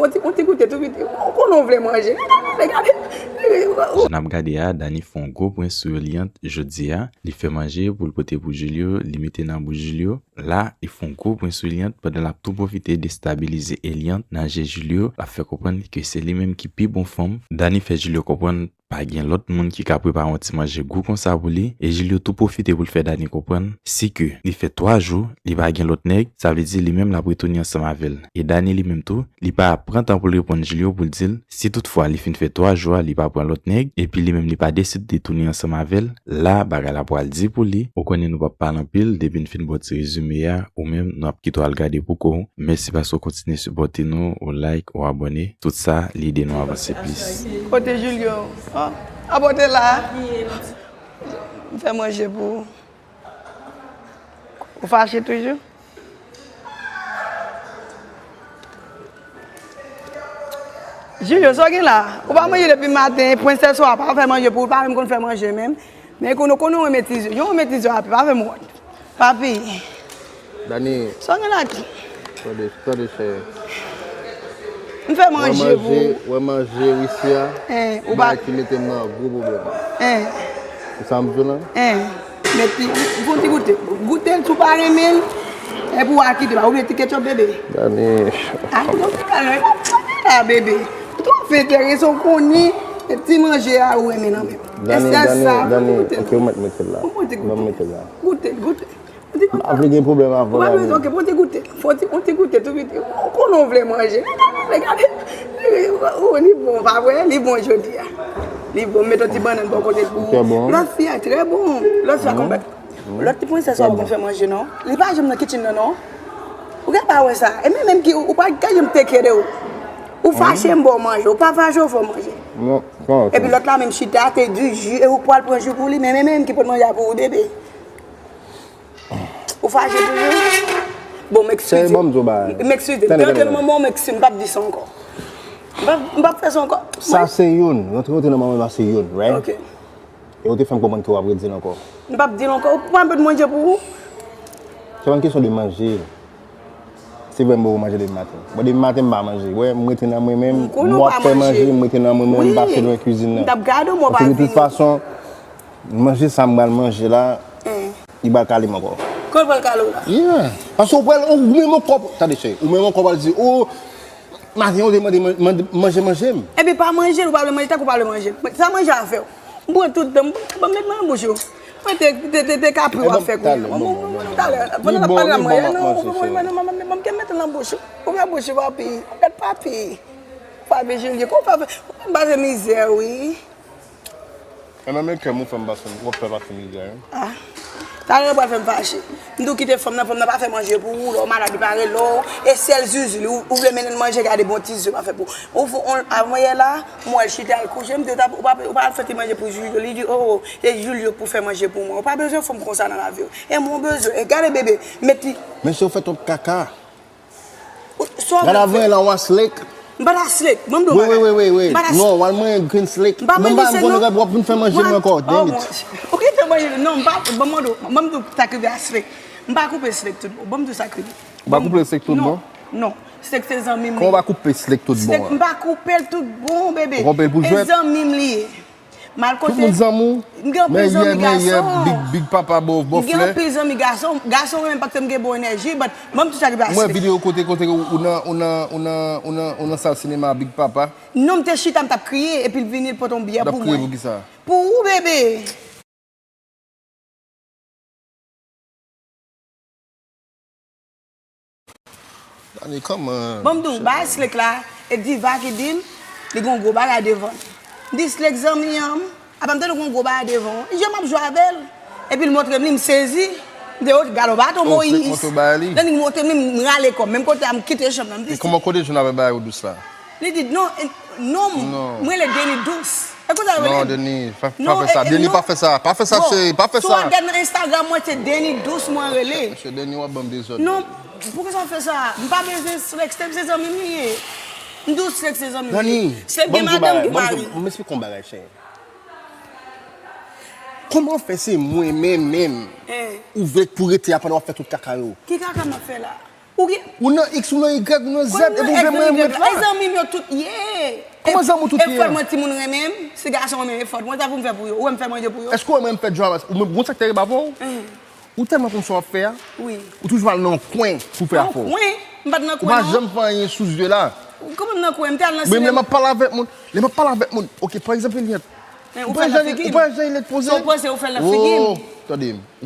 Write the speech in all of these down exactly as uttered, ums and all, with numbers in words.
On ti, on ti goute tou vit. Ou konnen w vle manje. Gade, gade. Jan n ap gade a, Dany fè yon gwo pwen sou Eliante jodi a. Li fè manje pou l pote pou Julio, li mete nan bouch Julio. La, li fè yon gwo pwen sou Eliante pandan l ap tou pwofite destabilize Eliante nan je Julio. L ap fè konprann ke se li menm ki pi bon fanm. Dany fè Julio konprann pa gen lòt moun ki ka prepare yon ti manje gou konsa pou li, e Julio tou pwofite pou l fè Dany konprann si ke li fè twa jou li pa gen lòt nèg, sa vle di li menm l ap retounen ansanm avè l. E Dany li menm tou, li pa pran tan pou l reponn Julio pou l di l si toutfwa li fin fè twa jou a li pa pran lòt nèg, epi li menm li pa deside tounen ansanm avè l, la bagay la pral di pou li. Ou konnen nou p ap pale anpil, depi n fin ba w ti rezime a, ou menm nou ap kite w al gade pou kò w. Mèsi paske w kontinye sipòte nou, ou like, ou abòne. Tout sa, li ede nou avanse plis. Kote Julio? An, abòne la. M fè manje pou ou. Ou fache toujou? Julio, sa w gen la? Ou pa manje depi maten, prensès ou a pa fè manje pou ou, pa menm konn fè manje menm. Men konnen, konnen w renmen ti zo. Jan w renmen ti zo a, pa fè m wont. Papi. Dani. Sa w gen la? Tande, tande chè. M fè manje pou ou. Wè manje, wè manje isi a. Hein, ou pa. Bagay ki mete m nan gwo pwoblèm. Hein. Ou sa m di w lan? Hein. Men ti, fè yon ti goute. Goute l, si w pa renmen l, epi w a kite l. Ou vle ti ketchup, bebe? Dani. Ah, non, se pa la, e pa ti bagay la, bebe. Ou twò fè enterese, w konnen ti manje a ou renmen nan men m. Dani, Dani, Dani, ok, ou mèt mete l la. Ou mèt goute. Ban m mete l la. Goute, goute. M ap vin gen pwoblèm avè w la menm. Ok, bon, ti goute. Fò ti, on ti goute tou vit. Ou konnen w vle manje. Gade, gade. Oh, li bon, pa vre? Li bon jodi a. Li bon, m met on ti bannann bò kote l pou ou. Lòt fi a trè bon. Lòt fi a konpèt. Lòt ti prensès la ou konn fè manje non. Li pa janm nan kitchen nan non. Ou gen pa wè sa. E men menm ki ou pa ka janm teke de ou. Ou fache m ba w manje. Ou pa fache w fè w manje. Epi lòt la menm chita te di ji e ou pral pran ji pou li. Men men menm ki pot manje a pou ou bebe. Ou fache toujou? Bon, m eskize. M eskize. Gade manman, m eskize, m p ap di sa ankò. M p ap, m p ap fè sa ankò. Sa se youn. Rantre, rantre nan manman, se youn, right? Ok. E ou te fè m konprann ke w ap redi l ankò. M p ap di l ankò. Ou pa mete manje pou ou? Se pa yon kesyon de manje. Se vre m poko manje depi maten. Bon, depi maten m pa manje. Wè, m rete nan mwen menm. M konnen w pa manje. M ap fè manje, m rete nan mwen menm, m pase lwen kwizin nan. M t ap gade w, mwen pa vini. Paske de tout fason, manje sa m pral manje la, li pral kale m ankò. Kòman l pral kale w la? Yeah. Paske ou pral, ou menm ankò, tande cheri, ou menm ankò pral di, oh, maten ou te mande man-, mande, manje, manje m. Epi pa manje l, ou pa vle manje, tankou w pa vle manje l. Sa manje a fè w? M pran tout tan, m, m met nan bouch ou. Mwen te, te, te, te kapri w ap fè kounye a. Bon, bon, bon, bon, bon. Talè, pandan n ap pale la, mwen, non, ou pa manje, non, mwen, mwen, mwen, mwen, mwen, mete nan bouch ou. Ouvè bouch ou, papi. Gad papi. Papi Julio, kòman w fè, ou pa fè mizè, wi. Enben men kè m ou fè m pase, w ap fè pase mizè, wi. Ah. Talè w pral fè m fache. M di w kite fanm nan, fanm nan pa fè manje pou ou, lè w malad li pa rele w, e sèl zuzu li, ou, ou vle mennen l manje, gade bon ti zuzu pa fè pou ou. Ou fè on, avan yè la, m wè l chita al kouche, m di w ta, ou pa, ou pa al fè ti manje pou Julio, li di, oh, oh, se Julio k pou fè manje pou mwen. Ou pa bezwen fanm konsa nan lavi w. E mwen w bezwen, e gade bebe, met li. Mesye w fè twòp kaka. Gade avan la w a slick. M pa ta slick. Ban m di w bagay. Wi, wi, wi, wi. Non, w al manyen green slick. M pa manje slick non. Mwen pa konn w ap vin fè manje m ankò. Damn it. Ou kite manje, non, m pa, ban m mande w, ban m di w sa k rive a slick. M pa koupe slick tout bon. Ban m di w sa k rive. Ou pa koupe slick tout bon? Non. Slick se zanmi m li ye. Kòman w pa koupe slick tout bon an? Slick, m pa koupe l tout bon, bebe. Ou koupe l pou jwèt? E zanmi m li ye. M al kote. Tout moun zanmi w. M gen anpil zanmi gason. Big, big papa, bò, bò flè. M gen anpil zanmi gason. Gason renmen paske m gen bon enèji, but ban m di w sa k rive a slick. M wè videyo kote, kote ou nan, ou nan, ou nan, ou nan, ou nan sal sinema a big papa. Non, m te chita, m t ap kriye, epi l vini, l pote yon byè pou mwen. L ap kriye pou kisa? Pou ou, bebe. Dani, kòman? Ban m di w, bagay slick la, e Diva ki di m, li gen yon gwo bagay devan li. M di slick zanmi an, apa m tande l gen yon gwo bagay devan w. Li di m ap jwe avè l. Epi l montre m li, m sezi. M di, oh, gade yon baton Moyiz. Lè li montre m li, m rale kò m. Menm kote a, m kite chanm nan. M di, kòman kote jwenn avè bagay ou dous la? Li di, non, e, non, m rele Deni Dous. E konsa yo rele m. Non, Deni, pa, pa fè sa. Deni, pa fè sa. Pa fè sa, cheri, pa fè sa. Si w al gade nan Instagram mwen, se Deni Dous mwen rele. Mesye Deni, w ap ban m dezòd. Non, poukisa w fè sa? M pa bezwen slick, slick se zanmi m li ye. M di w slick se zanmi m li ye. Slick gen madanm, gen mari. M esplike w yon bagay, cheri. Kòman fè se mwen menm, menm, ou vle pou rete a pandan w ap fè tout kaka yo? Ki kaka m ap fè la? Ou gen Ou nan X, ou nan Y, ou nan Z, epi ou vle mwen ret la. E zanmi m yo tout ye. Kòman zanmi w tout ye? E fòt mwen timoun renmen m, se gason renmen m, e fòt mwen, sa pou m fè pou yo? Ou wè m fè manje pou yo? Èske w wè mwen m fè djòl avè w? Ou menm, gon sa k te rive avè w? Ou tèlman konn sa w ap fè a, ou toujou al nan yon kwen pou fè afè w. Nan yon kwen? M pa t nan kwen non. Ou pa janm fè anyen sou zye la. Kòman m nan kwen? M te al nan sinema. Menm lè m ap pale avèk moun, lè m ap pale avèk moun, oke, pa egzanp, Eliante, ou pa wè jan Eliante poze? Ou pa wè jan Eliante poze? Ou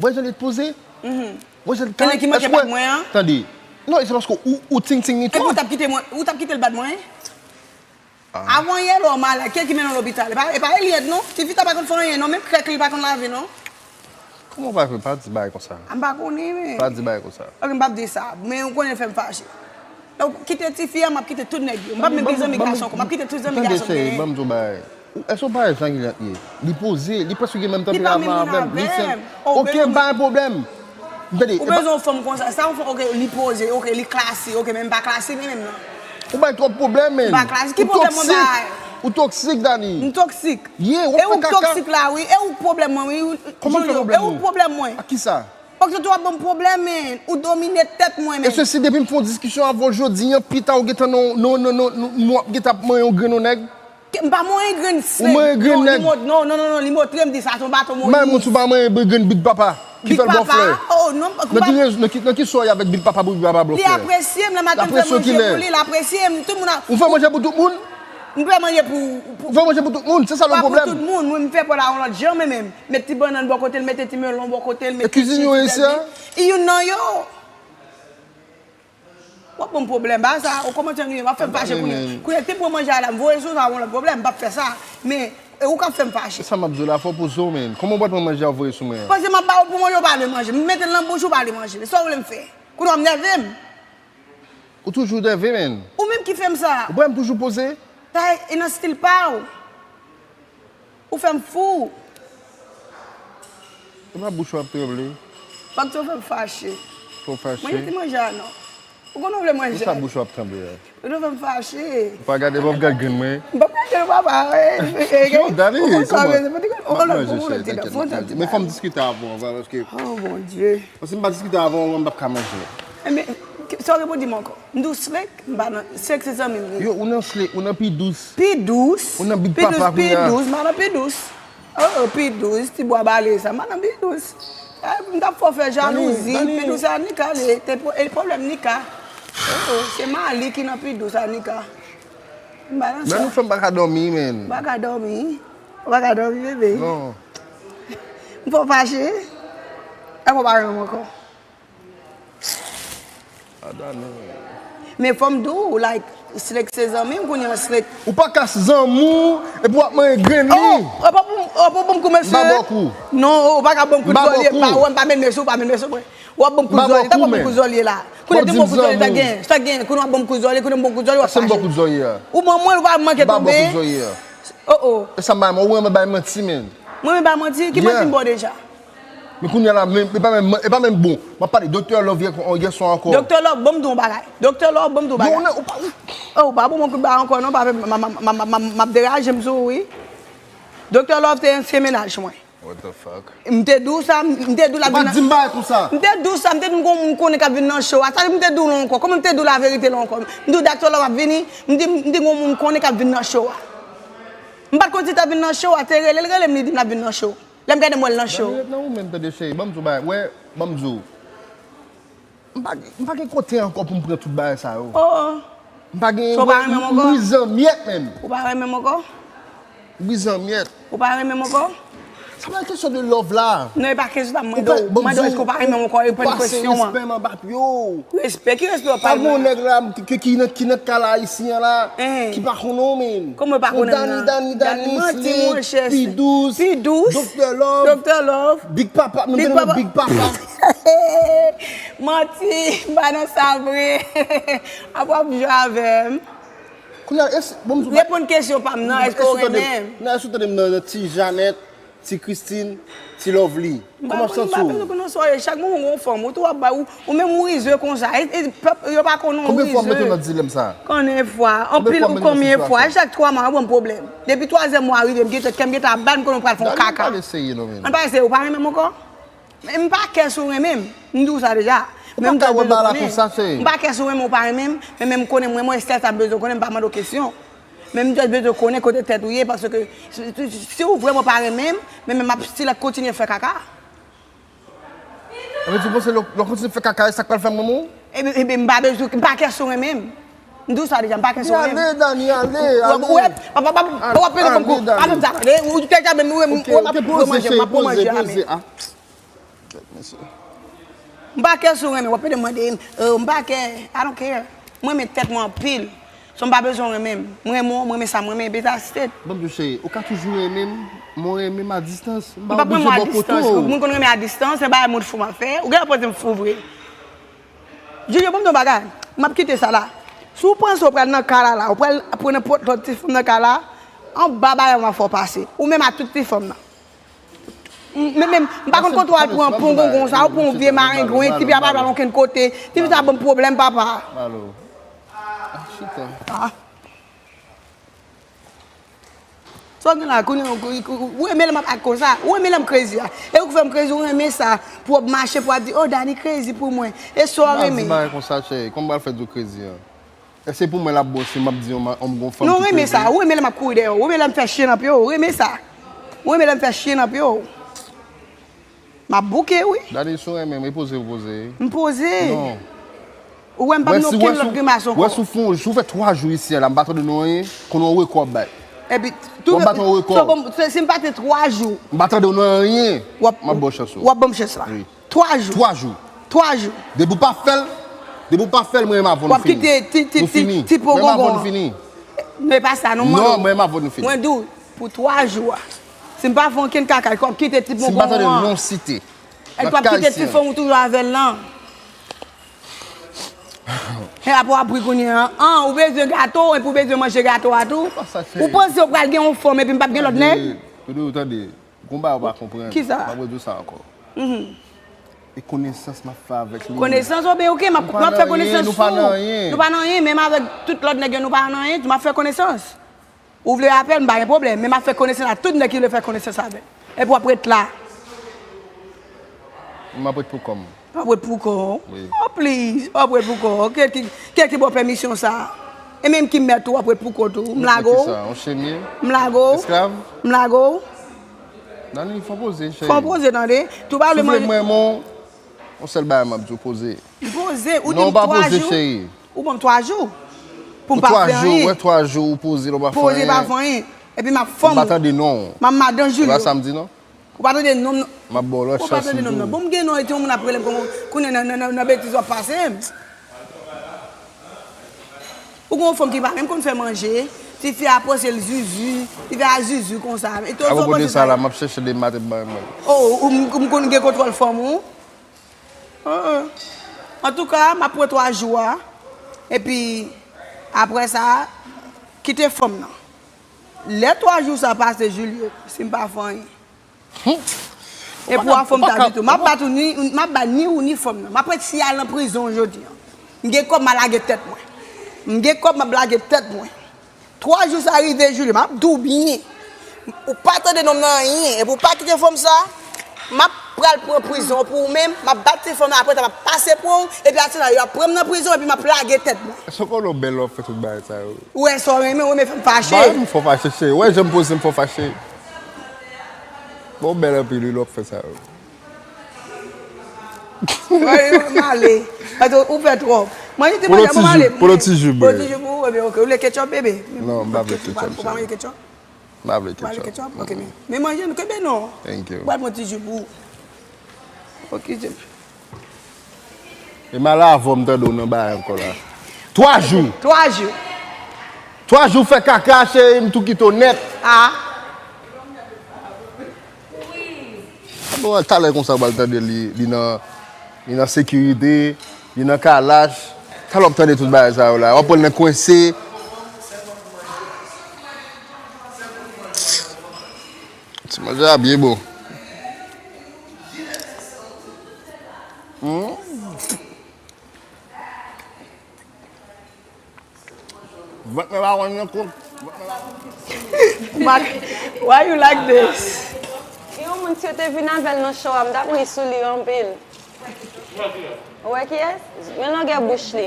wè jan Eliante poze? Ou wè jan Eliante kalm? Tande. Non, e se paske ou, ou ting ting li twòp. Epi ou t ap kite mwen, ou t ap kite l bat mwen? Avan yè lè w malad, kiyès ki mennen w lopital? E pa, e pa Eliante non. Tifi sa pa konn fè anyen non, menm krèk li pa konn lave non. Kòman w pa konn, pa di bagay konsa. A m pa konnen men. Pa di bagay konsa. Oke, m p ap di sa, men ou konnen l fè m fache. Donk, kite tifi a, m ap kite tout nèg yo. M p ap menm gen zanmi gason ankò, m ap kite tout zanmi gason m genyen. Tande cheri, ban m di w bagay. Èske w pa wè jan Eliante ye? Li poze, li prèske gen menm tanperaman avè m. Li pa menm moun avè m. Oke, m pa gen pwoblèm. M tande. Ou bezwen yon fanm konsa. Sa yon fanm, oke, li poze, oke, li klasi, oke, men m pa klasi menm non. Ou bay twòp pwoblèm, menn. M pa klasi. Ki pwoblèm mwen bay? Ou toksik, Dani. M toksik? Yeah, w ap fè kaka. E ou k toksik la, wi. E ou k pwoblèm mwen, wi. Kòman m fè pwoblèm ou? E ou k pwoblèm mwen? Ak kisa? Oke, w ap ban m pwoblèm, menn. Ou domine tèt mwen, menn. E se si depi m fè yon diskisyon avè w jodi a, pita ou gentan nan, nan, nan, nan, w ap gentan ap manyen yon grenn yon nèg? M pa manyen grenn slen. Ou manyen grenn nèg? Non, non, non, non, li montre m di sa, se yon baton Moyiz. M bay moun si w pa manyen grenn Big Papa ki fè l ba w flè. Big Papa? Oh, non, nan ki, nan ki, nan ki swa w ye avèk Big Papa pou Big Papa ba w flè? Li apresye m, lè maten m fè manje pou li, l apresye m. Tout moun a... Ou fè manje pou tout moun? M fè manje pou, pou... Ou fè manje pou tout moun? Se sa l pwoblèm. Pa pou tout moun, mwen m fè pa l a yon lòt jan, men menm. Met ti bannann bò kote l, mete ti melon bò kote l, mete ti... E kizin yo isi a? I youn nan yo. W ap ban m pwoblèm, ba sa, ou kòmanse annuiye m, w ap fè m fache kounye a. Kounye a, te pran manje a la, m voye sou sa, yon lòt pwoblèm, m p ap fè sa. Men, e ou k ap fè m fache. Se sa m ap di w la, fò w poze w, menn. Kòman w pral pran manje a voye sou mwen an? Panse m ap ba ou pou manje, ou pa vle manje. M mete l nan bouch, ou pa vle manje. Men sa w vle m fè? Kounye a w ap nève m. Ou toujou nève, menn. Ou menm ki fè m sa. Ou pa wè m toujou poze? Sa e nan stil pa w. Ou fè m fou. E pa bouch ou ap tranble? Fòk tou fè m fache. Fè w fache? Mwen te manje a non. Ou konnen w vle manje. Pou sa bouch ou ap tranble a? Ou tou fè m fache. Ou pa gade, w ap gad grenn mwen? M p ap gade w papa. Yo, Dani, kòman? Fon lòt ti dan, fon lòt ti dan. Men fò m diskite avè w anvan paske... Oh mon Dieu. Paske si m pa diskite avè w, mwen m p ap ka manje. Enben, sa w reponn di m ankò? M di w Slick, m pa nan, Slick se zanmi m li. Yo, ou nan Slick, ou nan Pi Dous. Pi Dous? Ou nan Big Papa kounye a. Pi Dous, m pa nan Pi Dous. Oh, oh, Pi Dous, ti bwa bale sa, m pa nan Pi Dous. Eh, m t ap fè w fè jalouzi, Pi Dous a Nika li, te pwoblèm Nika. Oh, oh, se Mali ki nan Pi Dous a Nika. M pa nan sa. Dani, ou fè m pa ka dòmi, menn. Ou pa ka dòmi? Ou pa ka dòmi, bebe? Non. M fè w fache? Èske ou pa renmen m ankò? Men fò m di w, like, Slick se zanmi m, kounye a Slick. Ou pa ka zanmi w, epi w ap manyen grenn li. Oh, ou pa pou, ou pa pou m kou, mesye. M pa ba w kou. Non, ou pa ka ban m kout zòlye, pa wè m pa met men sou, pa met men sou mwen. W ap ban m kout zòlye, tankou w ap ban m kout zòlye la. Kounye a di m ban m kout zòlye, sa gen, sa gen, kounye a w ap ban m kout zòlye, kounye a m ban m kout zòlye, w ap fache. Ou ban mwen, ou pa manke tonbe. Oh, oh. E sa m pa renmen, ou renmen bay manti, menn. Mwen renmen bay manti? Ki manti m ba w deja? Men kounye a la, men, e pa menm, e pa menm bon. M ap pale Doktè Love yè, yè swa ankò. Doktè Love, ban m di w yon bagay. Doktè Love, ban m di w yon bagay. Yo, ou pa... Oh, ou pa ban mwen kout ba ankò non, pa fè m, m, m ap deraje m sou ou, wi. Doktè Love te ansyen mennaj mwen. What the fuck? M te di w sa, m te di w l ap vin nan... Ou pa di m bagay konsa. M te di w sa, m te di m gon moun m konnen k ap vin nan show a. Sa m te di w la ankò. Kòman m te di w laverite la ankò? M di w Doktè Love ap vini, m di, m di gon moun m konnen k ap vin nan show a. M pa t konn si l t ap vin nan show a, te rele l, rele m, li di m l ap vin nan show. Lè m gade m wè l nan show. Dani, ret nan ou menm tande cheri, ban m di w bagay, wè, ban m di w. M pa, m pa gen kote ankò pou m pran tout bagay sa yo. Oh. M pa gen, m, m, m brize an myèt menm. Ou pa renmen m ankò? M brize an myèt. Ou pa renmen m ankò? Sa pa kesyon de love la. Non, e pa kesyon sa m mande w. M mande w èske ou pa renmen m ankò, e pran kesyon an. Pase respè m anba pye w. Respè? Ki respè w pa renmen? Pa gen yon nèg la ki, ki, ki nan, ki nan kay la isi a la, ki pa konnen w menm. Kòman w pa konnen m nan? Dani, Dani, Dani, Slick, Pi Dous, Pi Dous, Doktè Love, Doktè Love, Big Papa, menm Big Papa. Manti, m pa nan sa vre. Apa w ap jwe avè m? Kounye a, èske, bon, m di w... Reponn kesyon pa m nan, èske w renmen m? Nan, èske w tande m nan, nan Ti Janèt, Ti Christine, Ti Lovely? Kòman w santi w? M pa bezwen konnen sa w ye, chak moun gon fanm, ou tou w ap bay, ou, ou menm ou rize konsa, e, e, pèp, yo pa konnen w rize. Konbyen fwa m mete w nan dilèm sa? Konbyen fwa? Anpil, konbyen fwa? Chak twa mwa, w ban m pwoblèm. Depi twazyèm mwa rive, m gentan, kè m gentan ap bat, m konnen w pral fè yon kaka. Dani, pa eseye non, menn. Ann pa eseye, ou pa renmen m ankò? Men m pa kè si w renmen m. M di w sa deja. Ou pa ka wè bagay la konsa, cheri. M pa kè si w renmen ou pa renmen m, men, men m konnen mwen, mwen, Esther, sa m bezwen konnen, m pa mande w kesyon. Men m just bezwen konnen kote tèt ou ye, paske si, si, si w vrèman pa renmen m, men, men m ap still kontinye fè kaka. Sa vle di w panse lè w, lè w kontinye fè kaka, e sa k pral fè m renmen w? Ebyen, ebyen, m pa bezwen, m pa kè si w renmen m. M di w sa deja, m pa kè si w renmen m. Ale, Dani, ale, ale. Ou wè, pa, pa, pa, pa, w ap pede fanm kou. Pa fè m sa, tande. Ou te ka menm, ou, ou, ou, ou, ou, ou manje, m ap manje a, men. M pa kè si w renmen m, w ap pede mande m, oh, m pa kè, I don't care. Mwen renmen tèt mwen anpil. So m pa bezwen w renmen m. Mwen renmen w, mwen renmen sa mwen renmen, epi that's it. Ban m di w cheri, ou ka toujou renmen m, mwen renmen m a distans. M p ap renmen w a distans. Moun konn renmen a distans, se bagay moun fou m ap fè. Ou genlè panse m fou vre. Julio, ban m di w yon bagay. M ap kite sa la. Si w panse w pral nan ka la, la, ou pral pran nenpòt lòt ti fanm nan ka la, anba bagay m ap fè w pase. Ou menm a tout ti fanm nan. M, men, men, m pa konn kote w al pran pon gongon sa, ou pran yon vye marengwen, tifi a pa pral okenn kote. Tifi sa ban m pwoblèm, papa. Alo. Ah, chita. Ah. Sa w gen la, kounye a, ou, ou, ou, ou renmen lè m ap act konsa? Ou renmen lè m crazy a? E ou k fè m crazy, ou renmen sa? Pou w ap mache, pou w ap di, oh, Dani crazy pou mwen. E sa w renmen? M pa di bagay konsa, cheri. Kòman m pral fè di w crazy an? Èske pou mwen l ap bon si m ap di yon ma-, yon gon fanm ki crazy? Non, ou renmen sa. Ou renmen lè m ap kouri dèyè w. Ou renmen lè m fè chen nan pye w. Ou renmen sa. Ou renmen lè m fè chen nan pye w. M ap bouke, wi. Dani, si w renmen m, e poze ou poze. M poze. Non. Ou wè m p ap nan okenn lòt grimas ankò. Wè si w fè, si w fè twa jou isi a la, m pa tande nou anyen, konnen yon rekò w ap bay. Epi, tou, w ap bat yon rekò. Si m pa te twa jou. M pa tande nou anyen, m ap ba w chans ou. W ap ban m chans la. Wi. Twa jou. Twa jou. Twa jou. Depi w pa fè l, depi w pa fè l, mwen menm avè w nou fini. W ap kite ti, ti, ti, ti pon gongon an. Mwen menm avè w nou fini. Men pa sa, non, mwen. Non, mwen menm avè w nou fini. Mwen di w, pou twa jou a. Si m pa fè okenn kaka, w ap kite ti pon gongon an. Si m pa tande non site. Epi w ap kite ti fanm ou toujou avè l lan. E apre w ap ri kounye a. An, ou bezwen gato, epi w bezwen manje gato a tou. Ou panse w pral gen yon fanm epi m p ap gen lòt nèg? Tande, tande, tande. Gon bagay ou pa konprann. Kisa? M ap redi w sa ankò. Mhm. E konesans m ap fè avèk li. Konesans, o ben, oke, m ap, m ap fè konesans sou. Nou pa nan anyen, nou pa nan anyen, menm avèk tout lòt nèg yo, nou pa nan anyen, m ap fè konesans. Ou vle apèl, m pa gen pwoblèm, men m ap fè konesans ak tout nèg ki vle fè konesans avè m. Epi w ap ret la. M ap ret pou kò m. W ap ret pou kò w? Wi. Oh, please, w ap ret pou kò w. Kèl ki, kèl ki ba w pèmisyon sa a? E menm ki mèt ou, w ap ret pou kont ou. M lage w. Mèt kisa? Yon chemye? M lage w. Esklav? M lage w. Dani, fò poze, cheri. Fò poze, tande. Tou pa vle manje. Si w vle mwen, yon sèl bagay m ap di w, poze. M poze, ou di m twa jou. Non, ou pa poze, cheri. Ou ban m twa jou. Pou m pa fè anyen. Pou twa jou, wè twa jou, ou poze la, ou pa fè anyen. Poze, pa fè anyen. Epi m ap fanm ou. M pa tande non w. M ap madan Julio. Se pa sa m di non. Ou pa tande non m nan. M ap ba w lòt chans m di w. Ou pa tande non m nan. Bon, m gen non, e ti yon moun ap rele m kòman, kounye a nan, nan, nan, nan betiz w ap pase m. Ou gen yon fanm ki pa menm konn fè manje, tifi a panse l zuzu, tifi a zuzu konsa. E to zo panse sa. Apwopo de sa la, m ap chèche demen maten pou bay mwen. Oh, ou, m, m konn gen kontwòl fanm ou? An, an. Antouka, m ap pran twa jou a. Epi, apre sa, kite fanm nan. Lè twa jou sa pase, Julio, si m pa fè anyen. Epi w a fanm ta ditou. M ap bat ou ni, m ap bat ni ou ni fanm nan. M ap ret si al nan prizon jodi a. M gen kòb, m a lage tèt mwen. M gen kòb, m ap lage tèt mwen. Twa jou sa rive, Julio, m ap di w byen. Ou pa tande non m nan anyen, epi w pa kite fanm sa, m ap pral pran prizon pou ou menm, m ap bat ti fanm nan, apre sa m ap pase pran w, epi atè la, y ap pran m nan prizon, epi m ap lage tèt mwen. Èske w konnen w bèl lè w ap fè tout bagay sa yo? Ou wè sa w renmen, ou renmen fè m fache. Ba m fè w fache, cheri. Ou wè jan m poze m fè w fache. Bon, w bèl anpil, wi, lè w ap fè sa yo. Mwen, m ale. Paske ou fè twòp. Mwen, te manje pou m ale. Pou yon ti jou, pou yon ti jou, bro. Pou yon ti jou pou ou, ebyen, oke. Ou vle ketchup, bebe? Non, m pa vle ketchup, cheri. Ou pa manje ketchup? M pa vle ketchup. Ou pa vle ketchup? Oke, men, men manje nou kenbe non. Thank you. Ou pral pran ti jou pou ou. Oke, cheri. E m al avè w, m tande w nan bagay ankò la. Twa jou. Twa jou. Twa jou fè kaka, cheri, m tou kite w nèt. Ah. Bon, talè konsa, w pral tande li, li nan, li nan sekirite, li nan kalach. Talè w ap tande tout bagay sa yo la. W ap pran l nan kwense. Ti manje a byen bon. Hmm. Vant mwen pa konn nan kont. Mak, why you like this? Yon moun, si yo te vin avè l nan show a, m t ap ri sou li anpil. Ou wè kiyès? Men longè bouch li.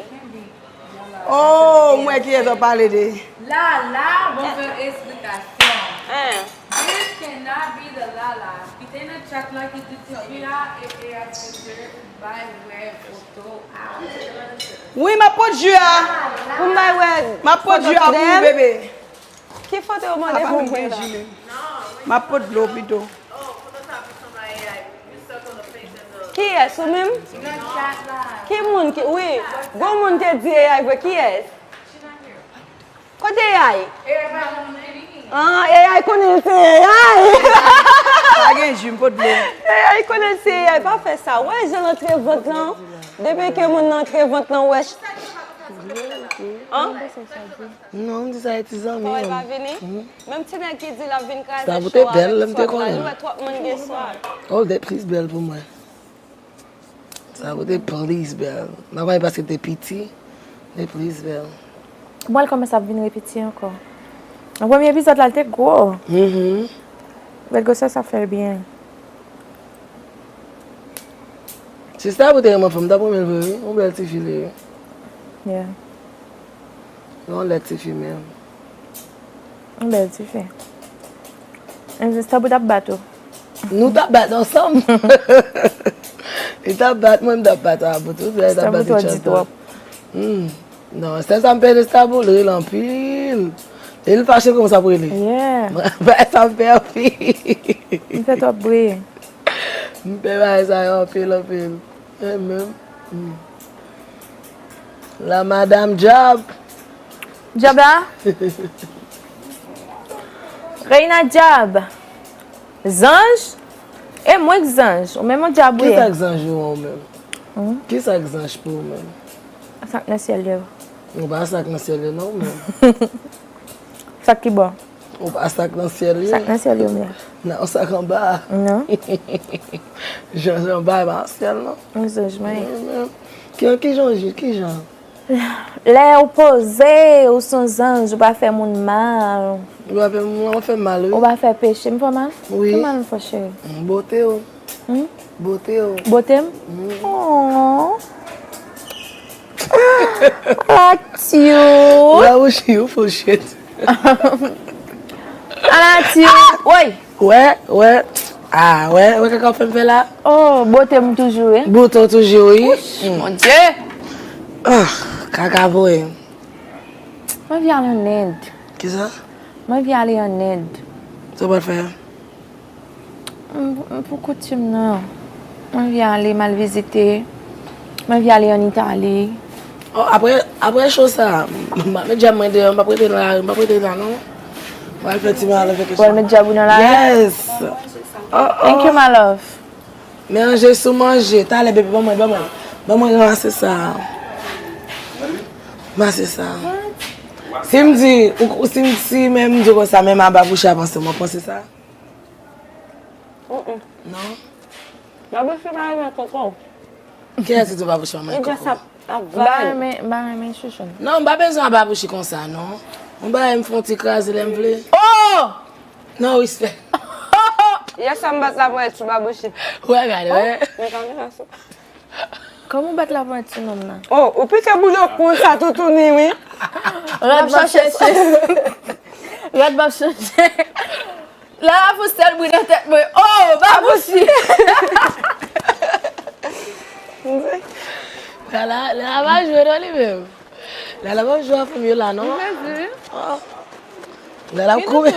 Oh, m wè kiyès w ap pale de. Lala, bon fè eksplikasyon. Hein. This cannot be the Lala ki te nan chat la ki di ti fi a e e a se de bay wè foto a. Wi, m ap pot ji a. Pou m bay wè. M ap pot ji a pou ou, bebe. Ki foto yo mande pou mwen la? M ap pot dlo pito. Kiyès, ou menm? Ki moun ki, wi, gon moun te di A I vre, kiyès? Kote A I? Ah, A I konnen l se A I. Pa gen ji, m pot dlo. A I konnen l se A I, pa fè sa. Wè jan l antre vant lan? Depi ke moun nan antre vant lan, wè. Hein? Non, m di sa e ti zanmi. Kòman l pa vini? Menm ti nèg ki di l ap vin kraze Sa show pote bèl, avèk lè m te swag la, konnen. Nou wè twòp moun gen swag. Oh, l te plis bèl pou mwen. Sa pote plis bèl. M pa konnen paske l te piti, l te plis bèl. Bon, l kòmanse ap vin repiti ankò. Nan premye epizòd la, l te gwo. Mhm. Bèl gwosès ap fè l byen. Si sa pote yon fanm, m t ap renmen l vre, wi. Yon bèl ti fi li ye. Yeah. Yon lèt ti fi menm. Yon bèl ti fi. Envestabou t ap bat ou. Nou t ap bat ansanm. Li t ap bat mwen, m t ap bat Abou tou. Li t ap Estabou bat twò di Richard twòp. Hmm. Non, se sa m pè de Estabou, li rele anpil. E li fache kòman sa pou rele. Yeah. Bagay sa m pè anpil. M fè twòp bri. M pè bagay sa yo anpil, anpil. E menm. Hmm. La madam Djab. Djab la? Reina Djab. Zanj? E mwen k zanj. Ou menm yon djab ou ye. Kisa k zanj ou an ou menm? Hmm? Kisa k zanj pou ou menm? Sa k nan syèl yo. Ou pa sa k nan syèl yo non ou menm. Sa k ki bò? Ou pa sa k nan syèl yo. Sa k nan syèl yo m ye. Nan sa k anba. Non. Jan jan bay pa nan syèl non. Yon zanj mwen ye. Ki ki jan ki jan? Lè ou poze, ou s on zanj, ou pa fè moun mal. Ou pa fè moun, ou fè mal wi. Ou pa fè peche. M fè w mal? Wi. Ki mal m fè w, cheri? Bote w. Hmm? Bote w. Bote m? Oh. Ala cute. La ou chi ou fò shit. Ala cute. Woy. Wè, wè. Ah, wè, wè kaka w fè m fè la. Oh, bote m toujou wi. Bote w toujou wi. Mon Dieu. Ah, kaka voye. Mwen vle ale an End. Kisa? Mwen vle ale an End. Sa w pral fè a? M, m pou koutim nan. Mwen vle ale, m al vizite. Mwen vle ale an Itali. Oh, apre, apre show sa, m ap met djab mwen deyò, m p ap rete nan lari, m p ap rete la non. Mwen al fè ti mwen al fè Ou al met djab ou nan lari? Yes! Oh, oh. Thank you, my love. Manje sou manje. Talè, bebe, ban mwen, ban mwen. Ban mwen ranse sa. Ranse sa. Si m di, ou, ou, si, si menm m di w konsa, menm a babouche ap panse, mwen panse sa? Non? Babouche pa renmen koko. Kiyès ki di w babouche pa renmen koko? Ap M pa renmen, m pa renmen chouchoun. Non, m pa bezwen a babouche konsa, non. Mwen ba m fè yon ti kraze lè m vle. Oh! Non, respè. Yè swa m bat la pou wè ti babouche. Wè, gade, wè. Men kòman sa? Kòman w bat la pou wè ti nonm nan? Oh, ou pike boul yo konsa toutouni, wi. Rad m ap chèche. Rad m ap chèche. La, la pou sèl bri nan tèt mwen. Oh, babouche! Lala, Lala pa jwe non li menm. Lala pa jwe a fanm yo la non. Oh. Lala ap kouri.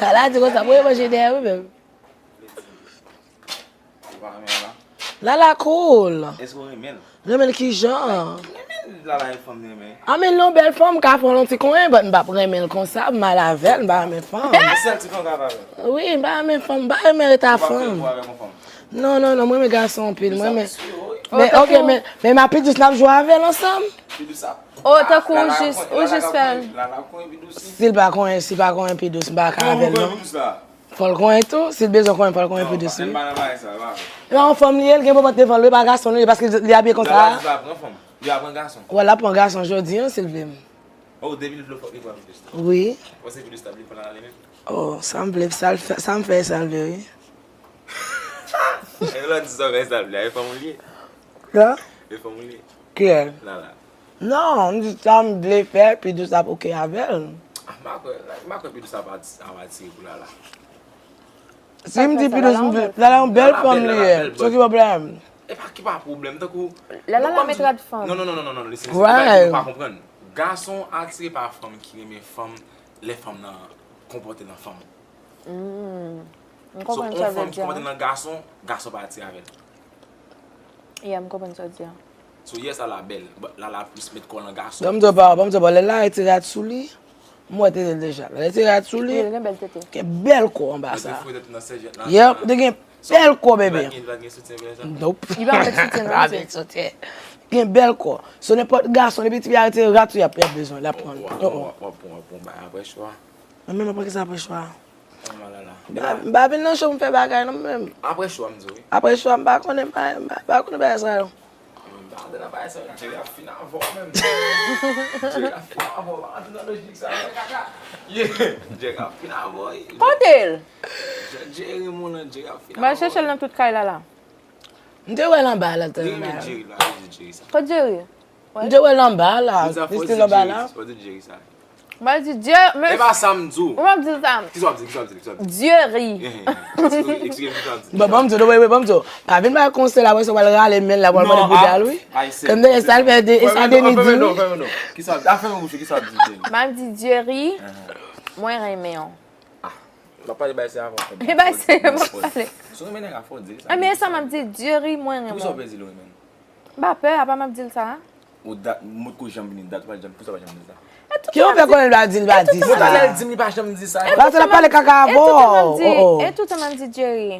Lala di konsa, mwen manje dèyè wi menm. Lala cool. Èske w renmen l? Renmen l kijan? Renmen Lala e fanm li renmen. A men l yon bèl fanm, m ka fè l yon ti konyen, but m p ap renmen l konsa, m mal avè l, m pa renmen fanm. Yon sèl ti fanm ka fè avè l? Wi, m pa renmen fanm, m pa renmen ret a fanm. Ou p ap fè pou avèk yon fanm? Non, non, non, mwen renmen gason anpil, mwen renmen. Men, ok, men, men m a pi dous n ap jwe avè l ansanm. Pi dous sa. Oh, tankou ou jis, ou jis fè l. Si l pa konyen, si l pa konyen pi dous, m pa ka avè l non. Fò l konyen tou, si l bezwen konyen, fò l konyen pi dous wi. E pa yon fanm li ye, l gen pòpòt devan l wi, e pa gason li ye, paske li abiye konsa. Wè, l ap pran gason jodi an, si l vle m. Wi. Oh, sa m vle, sa l fè, sa m fè, sa l vle wi. E lè w di sa, men sa vle, e fanm ou li ye? Kè? E fanm ou li ye? Kiyès? Lala. Non, m di sa m vle fè, Pidous ap oke avè l. Ah, m pa kwè, m pa kwè Pidous ap ati-, ap atire pou Lala. Si m di Pidous, m di, Lala yon bèl fanm li ye. So ki pwoblèm? E pa ki pa pwoblèm, tankou Lala la met rad fanm. Non, non, non, non, non, non, listen, se pa ki nou pa konprann. Gason atire pa fanm ki renmen fanm, lè fanm nan konpòte nan fanm. Mm. M So, konprann sa yon w fanm vle ki di a. Konpòte nan gason, gason pa atire avè l. Yeah, m konprann sa w di a. So, yes, Lala bèl, but Lala plis met kò l nan gason. Ban m di w pa, ban m di w pa, lè Lala retire rad sou li, m wè tete l deja. Lè retire rad sou li, Wi, l gen bèl tete. Gen bèl kò anba sa. Yep, te gen bèl kò, bebe. Nope. Li pa met soutyen, non, pa met soutyen. Gen bèl kò. So, nenpòt gason, depi tifi a retire rad sou li, y ap, y ap bezwen, l ap pran. W ap pran, w ap pran, w ap pran, w ap pran bagay apre chwa. Mwen menm, apre ki sa apre chwa? Mwen pa, m pa vin nan show pou m fè bagay non mwen menm. Apre chwa m di w wi. Apre chwa m pa konnen, m pa, m pa, m pa konnen bagay sa yo. Mwen pa antre nan bagay sa yo, Jerry ap fin avè w menm. Jerry ap fin avè w, pa antre nan lojik sa yo, kaka. Yeah, Jerry ap fin avè w. Kote l? Jerry, mon nan, Jerry ap fin avè w. M al chèche l nan tout kay la la. M te wè l anba la. Li renmen Jerry, la, li di Jerry sa. Kot Jerry? M te wè l anba la, li still anba la. Ou di Jerry sa. M pa di Jerry, men. E pa sa m di w. Ou p ap di l sa. Kisa w ap di, kisa w ap di, kisa w ap di? Jerry. Eksplike m kisa w ap di. Bon, bon, m di w, wi, wi, bon, m di w. Pa vin bay konsèy la, apre sa w al rale men l la, w al mande bouda l, wi. Kòm de sa l fè de, e sa Denis di, wi. Kisa w ap di? A, fèmen bouch ou, kisa w ap di, Jerry? M ap di Jerry, mwen renmen w. Ah, m ap pale bay se avan. E bay se, m ap pale. Si w renmen nèg la, fò w di l sa. Ebyen, sa m ap di, Jerry, mwen renmen w. Poukisa w pè di l ou renmen l? M pa pè, apa m ap di l sa? Ou dat, m potko janm vini dat, ou pa janm, poukisa w pa janm di sa? Ki ou fè konnen l pa di, l pa di sa? Mwen talè l di m li pa janm di sa. Paske l ap pale kaka avè w. E toutan m ap di, e toutan m ap di Jerry,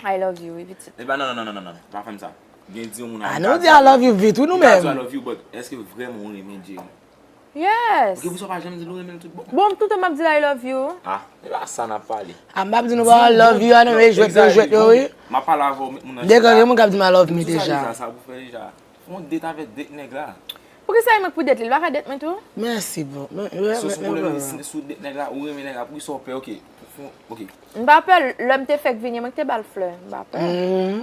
I love you, wi, pitit. E pa non, non, non, non, non, non. Pa fè m sa. Gen di yon moun. Ah, nou di I love you vit, wi, nou menm. Ou ka di I love you, but èske vrèman ou renmen Jerry? Yes. Ok, poukisa w pa janm di l ou renmen l tout bon? Bon, toutan m ap di l I love you. Ah, e pa sa n ap pale. Ah, m p ap di nou pa I love you, a nou e jwèt yo, jwèt yo, wi. M ap pale avè w, met moun nan chita. Deja gen moun k ap di m I love me deja. Sa pou fè deja. Fè yon date avèk date nèg la. Poukisa e mwen k pou date li? Li pa ka date mwen tou? Mèsi, bro. So, sou pwoblèm li, si, si w date nèg la, ou renmen nèg la, poukisa w pè? Ok. Ok. M pa pè, lè m te fèk vini, mwen ki te ba l flè. M pa pè.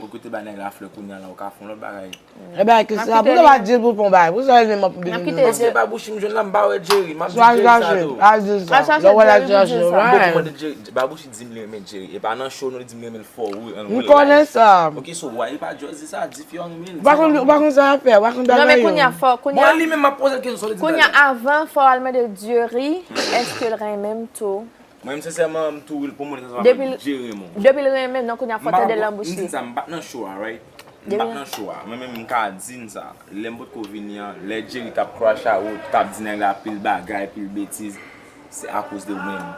Ou ki te ba nèg la flè, kounye a la, ou ka fè yon lòt bagay. E bagay ki sa, poukisa w pa di l pou l fè yon bagay? Poukisa w vin ap vin. Paske Babouchi m jwenn la, m pa wè Jerry, m ap di Jerry sa tou. Al di l sa. Lè w wè l al chache, right. Babouchi di m li renmen Jerry. E pa nan show non, li di m li renmen l fò, wi, an real life. M konnen sa. Ok, so why li pa just di sa, di fi a renmen l. Ou pa konn, ou pa konn sa y ap fè, ou pa konn bagay yo. Non, men kounye a fò, kounye a. Bon, li menm m ap poze l kesyon, sa w te di. Kounye a, avan, fò w al mande Jerry, èske l renmen m tou? Mwen menm sensèman, m tou real pou mwen, sa va Jerry renmen w. Depi l renmen m, non, kounye a fò tande l nan bouch li. M di sa, m pa t nan show a, right? M pa t nan show a. Mwen menm, m ka di n sa. Lè m potko vini an, lè Jerry t ap crash out, t ap di nèg la pil bagay, pil betiz, se akoz de ou menm.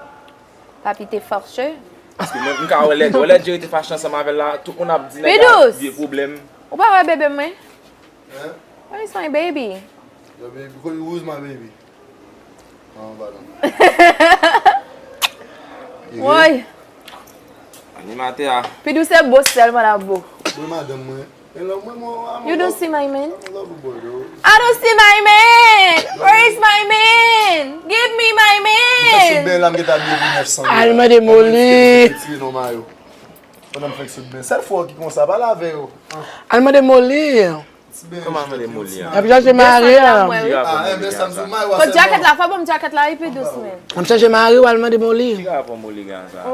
Papi te fache. Paske mwen, m ka wè lè, wè lè Jerry te fache ansanm avè l la, tout moun ap di nèg la vye pwoblèm. Ou pa wè bebe mwen? Where is my baby? Your baby, who is my baby? An ba non. Woy. Animatè a. Pidou se bo sèlman l ap bo. Mwen madanm mwen. E love mwen, mwen, I'm a love, I'm a lover boy, though. You don't see my man? I don't see my man. Where is my man? Give me my man. M fèk sot ben la, m gentan abiye pou nèf san dola. Al mande Moli. Retire non mayo. Pandan m fèk sot ben. Sèl fwa ki konsa, pale avè yo. Al mande Moli. Kòman mande Moli an? Y ap chache mari an. Fò djakèt la, fò ban m djakèt la epi dousman. Y ap chache mari w al mande Moli. Ki rapò Moli gen ak sa?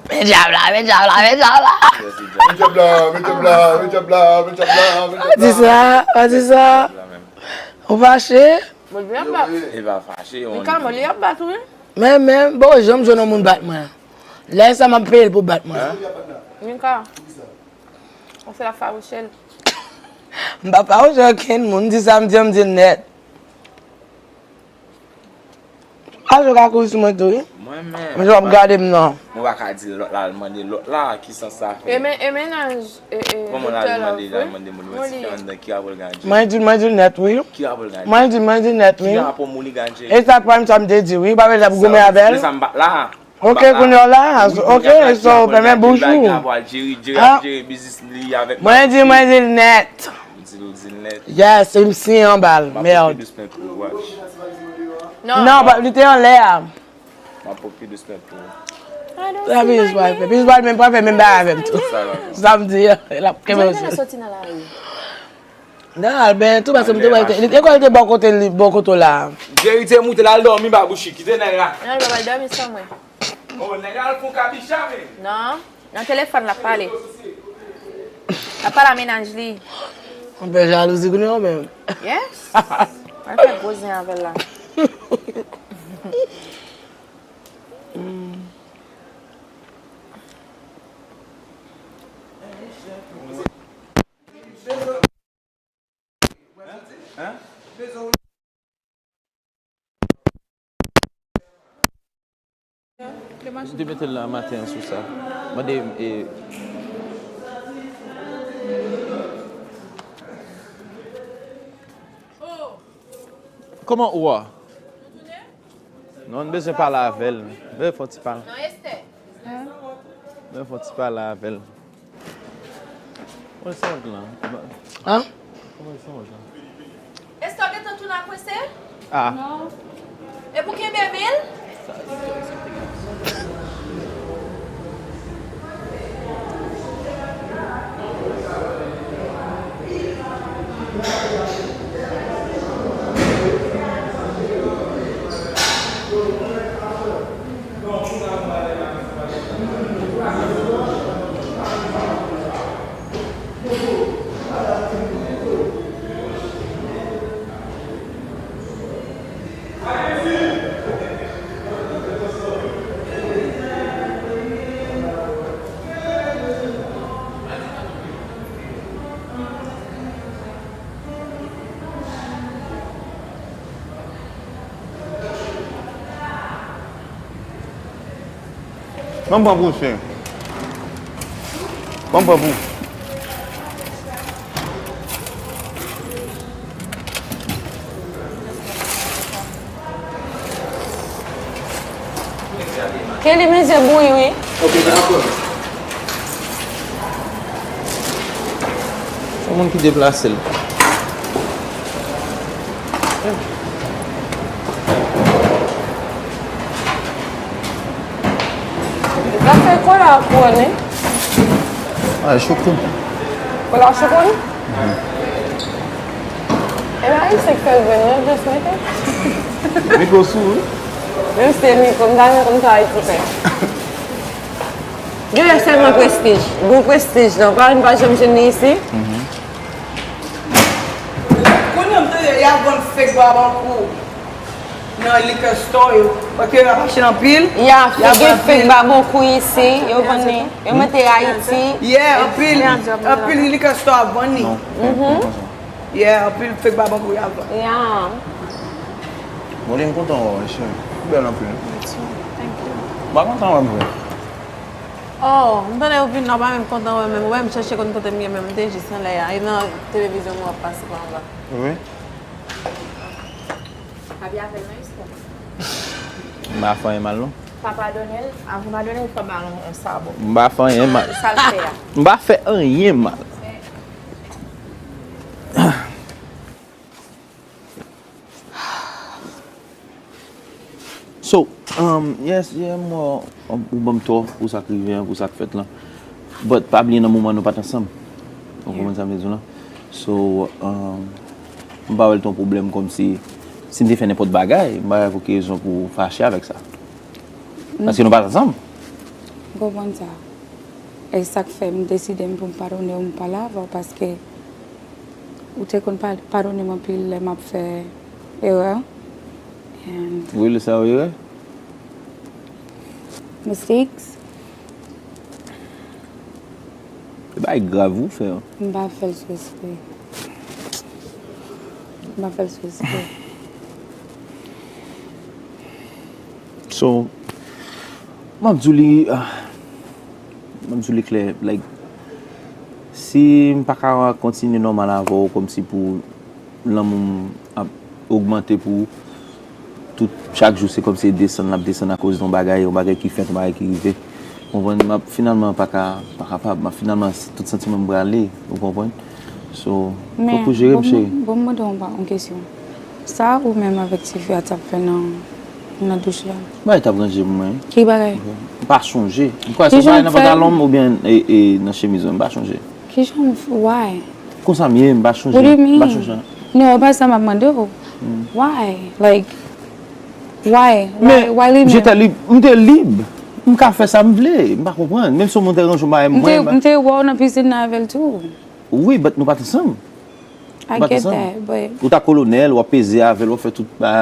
Men djab la, men djab la, men djab la. Men djab la, men djab la, men djab la, men djab la. Pa di sa, pa di sa. Ou fache? Moli ap bat. E pa fache. Li ka Moli ap bat ou wi. Men, men, bon, janm jwenn yon moun bat mwen. Lè sa m ap peye l pou bat mwen. Nika. Ou fè l ap fawouche l. M pa fawouche okenn moun, m di sa m di an, m di l nèt. Ajo ka kouri sou mwen tou, wi. Mwen menm. Men w ap gade m nan. Mwen pa ka di lòt la, al mande lòt la, ki sans sa fè? E men, e mennaj, e, e, Doktè Love, wi. Mwen di, mwen di l nèt, wi. Mwen di, mwen di l nèt, wi. Ki rapò Moli gen ak Jerry? E sa prime sa m te di, wi. Pa vle l ap goumen avè l. Lè sa m bat la. Ok, kounye a la, ok, so, fèmen bouch ou. Mwen di, mwen di l nèt. Yes, M C anba l, mèd. Non, li te anlè a. M ap pran pli dousman pou ou. Sa Piyis pral fè. Piyis pral menm, pral fè menm bagay avè m tou. Sa m di a, l ap kenbe. Soti nan lari. Nan Albè tou, paske m te wè l te, li te kwè l te bò kote li, bò kote w la. Jerry te moute l al dòmi ba Bouchi, kite nèg la. Non, li pa pral dòmi san mwen. Oh, nèg la al fon kabicha, men. Non, nan telefòn l ap pale. L ap pale a mennaj li. Anpil jalouzi kounye a menm. Yes. Mwen fè gwo zen avè l la. M te mete l la maten an sou sa. Mande, e, kòman ou a? Non, n bezwen pale avè l. Bezwen fè yon ti pale. Bezwen fè yon ti pale avè l. Kòman se yon lan? An? Kòman se yon lan? Esther gentan tounen ak Wese? Ah. Non. E pou kenbe men l? Ban m pran pou w, cheri. Ban m pran pou w. Kelly, mezye bouyi, wi. Ok, dakò. Se moun ki deplase l. Zafè kola a kouwone. Ah, choukoun. Kola choukoun? Mhm. E pa ayisyen k fè l vre, non, just mete. Mikro sou, wi. Menm si se mikro, m ta renmen konn sa Ayiti fè. Genlè sèlman prestij. Bon prestij, non? Pa, m pa janm jwenn li isi. Mhm. Kounye a m tande y ap vann fake Babankou nan liquor store yo. Paske y ap achte anpil. Ya, y ap gen fake Babankou isi, yo vann li. Yo mete Ayiti. Yeah, anpil, anpil liquor store ap vann li. Non. Mhm. Yeah, anpil fake Babankou y ap vann. Yeah. Bon, li m kontan wè w, mesye. Ou bèl anpil. Thank you. M pa kontan wè m vre. Oh, m tande ou vin la, w pa menm kontan wè m menm. Ou wè m chèche konn kote m ye menm, m te jis anlè a. E nan televizyon m wè w ap pase pa anba. Wi. Abi avè l nan istwa. M pa fè anyen mal, non. Pa padone l, avan padone l, fò ba l yon, yon sabò. M pa fè anyen mal. Sa l fè a. M pa fè anyen mal. So, um, yes, yeah, m wè, um, ou ban m tò pou sa k rive an, pou sa k fèt lan. But pa bliye nan moman nou pa t ansanm. Ou konprann sa m vle di w lan? So, um, m pa wè l te yon pwoblèm kòmsi, si m te fè nenpòt bagay, m pa wè pou ki rezon pou w fache avèk sa. Paske nou pa t ansanm. M konprann sa. E sa k fè m deside m pou m padone w, m pale avè w, paske ou te konn pa-, padone m anpil lè m ap fè erè. And wi, lè sa yo erè? Mistakes. E bagay grav ou fè an. M pa fè l sou espre. M pa fè l sou espre. So, m ap di w li, ah, m ap di w li klè, like, si m pa ka kontinye nòmal avè w kòmsi pou lanmou m ap ogmante pou ou, tout, chak jou se kòmsi e desann, l ap desann akoz de yon bagay, yon bagay ki fèt, yon bagay ki rive. Ou konprann? M ap finalman pa ka, pa kapab. M ap finalman, tout santiman m prale, ou konprann? So, fòk ou jere m, cheri. Men, bon, m mande w yon kesyon. Sa ou menm avèk tifi a t ap fè nan, nan douch la? Bagay t ap ranje pou mwen. Ki bagay? Ok. pa chonje. M kwè se yon bagay nan pantalon m oubyen e, e nan chemiz mwen, m pa chonje. Kijan w f- why? Konsa m ye, m pa chonje. What do you mean? M pa chonje. Non, e pa sa m ap mande w. Why? Like, why? Why, Men, why leave me? Jete lib, m te lib. M ka fè sa m vle, m pa konprann. Menm si yon moun te ranje yon bagay M te, mwen. m te wè w nan pisin nan avè l tou. Wi, but nou pa t ansanm. I Nou pa t get ansanm. That, but Ou ta kolonèl, w ap peze avè l, w ap fè tout bagay.